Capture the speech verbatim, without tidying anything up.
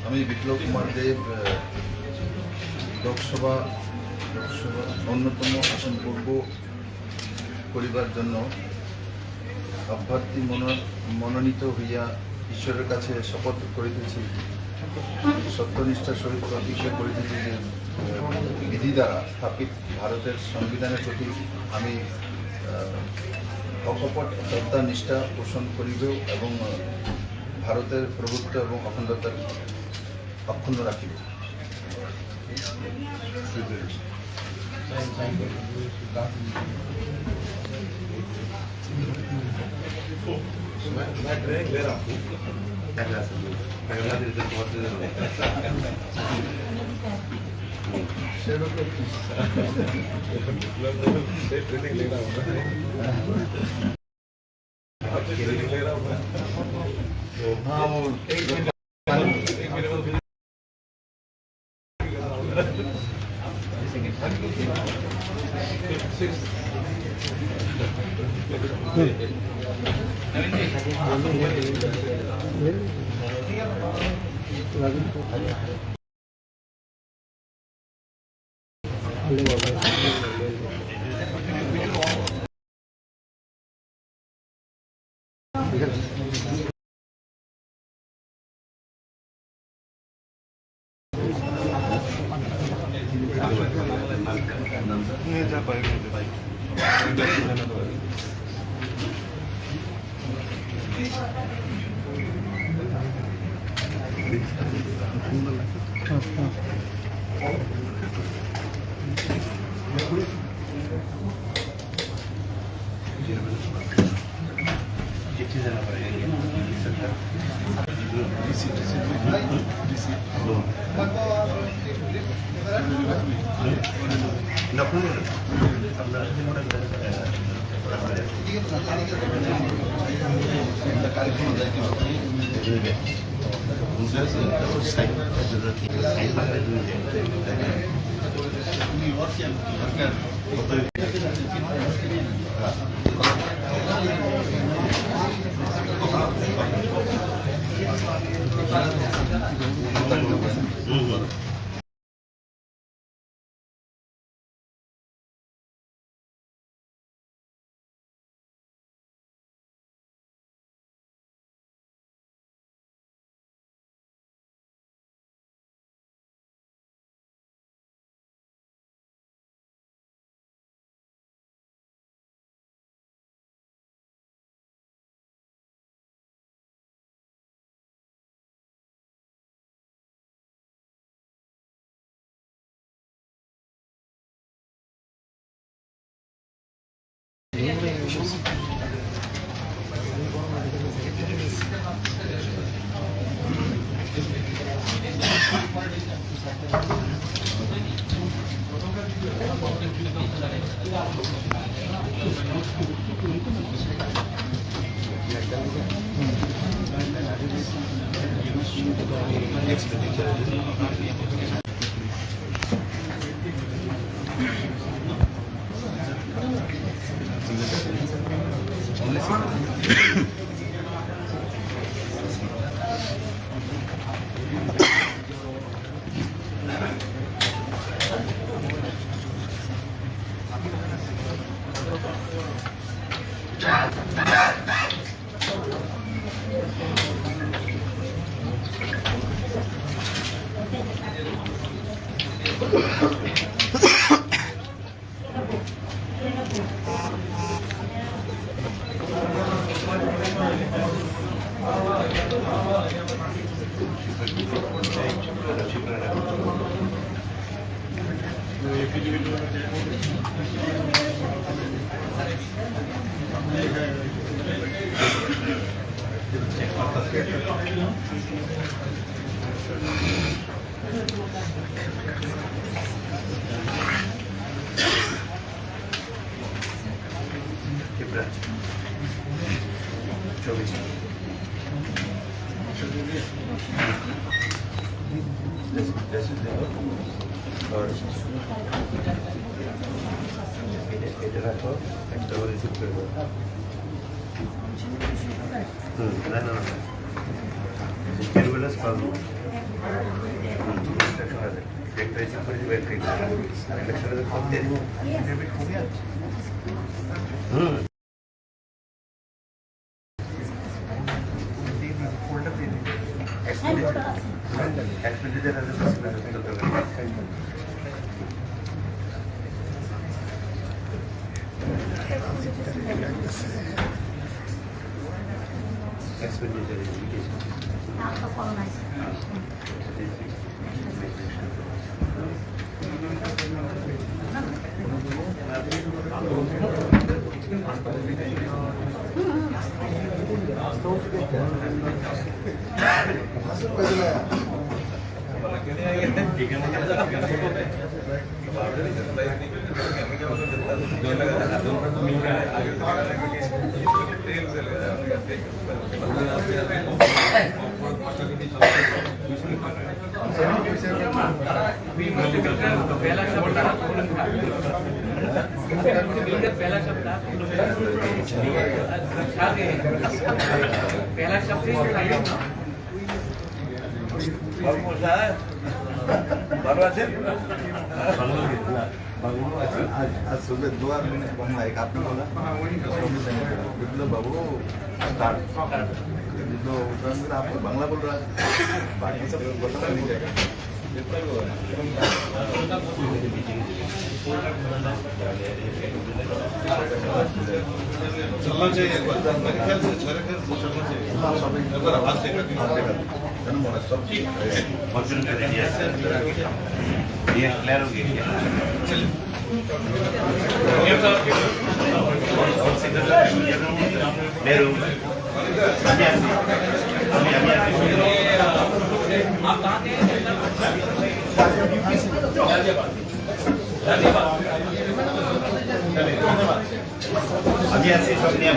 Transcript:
আমি বিপ্লব কুমার দেব, আহ, লোকসভা, লোকসভা অন্যতম আসন পূর্ব করিবার জন্য অভ্যর্থী মনো-, মনোনীত হইয়া ঈশ্বরের কাছে শপথ করিতেছি, সত্যনিষ্ঠার সহিত প্রতিজ্ঞা করিতেছি যে, আহ, বিধি দ্বারা স্থাপিত ভারতের সংবিধানের প্রতি আমি, আহ, অকপট শ্রদ্ধা নিষ্ঠা পোষণ করিব এবং, আহ, ভারতের প্রভুত্ব এবং অখণ্ডতা অক্ষুণ্ণ রাখিব। मैं, मैं ट्रेनिंग ले रहा हूँ। पहला से, पहला दिन से बहुत दे रहा हूँ। मैं ट्रेनिंग ले रहा हूँ ना। आप ट्रेनिंग ले रहा हूँ ना। तो हाँ, वो एक मिनट, एक minute. Tipra. Chobis. Jaisu, jaisu dekho. Aur এটা, এটা রাখো, একটা করে রিসিভ করে দাও। হুম, না, না, না, না। Zero balance passbook. হুম, একটা সময় দেখ। একটা রিসিভ করে দিবে, একটা রিসিভ করে দিবে। আর একটা সময় দেখ, ফোন দিয়ে দিবো। ডেবিট কবি আছে? হুম। ফোল্ডার দিয়ে দিবো। এক্সপেন্ডিচার। এক্সপেন্ডিচার আছে, এক্সপেন্ডিচার এডুকেশন। বাবু কোথায়? ভালো আছেন? ভালো আছেন? আজ, আজ सुबह दो आदमी ने बांग्ला, एक आपने बोला, विप्लव बाबू, start। विप्लव बाबू, तो हम बोला, आप लोग बांग्ला बोल रहा है, बाकी सब पता नहीं क्या। चलना चाहिए एक बार, मेरे ख्याल से, मेरे ख्याल से चलना चाहिए। एक बार आवाज देखा कि, है ना, मोहन, सब ठीक है। ये क्लियर हो गया क्या? चलिए। मेरू। আমি আছি, সব নিয়ে।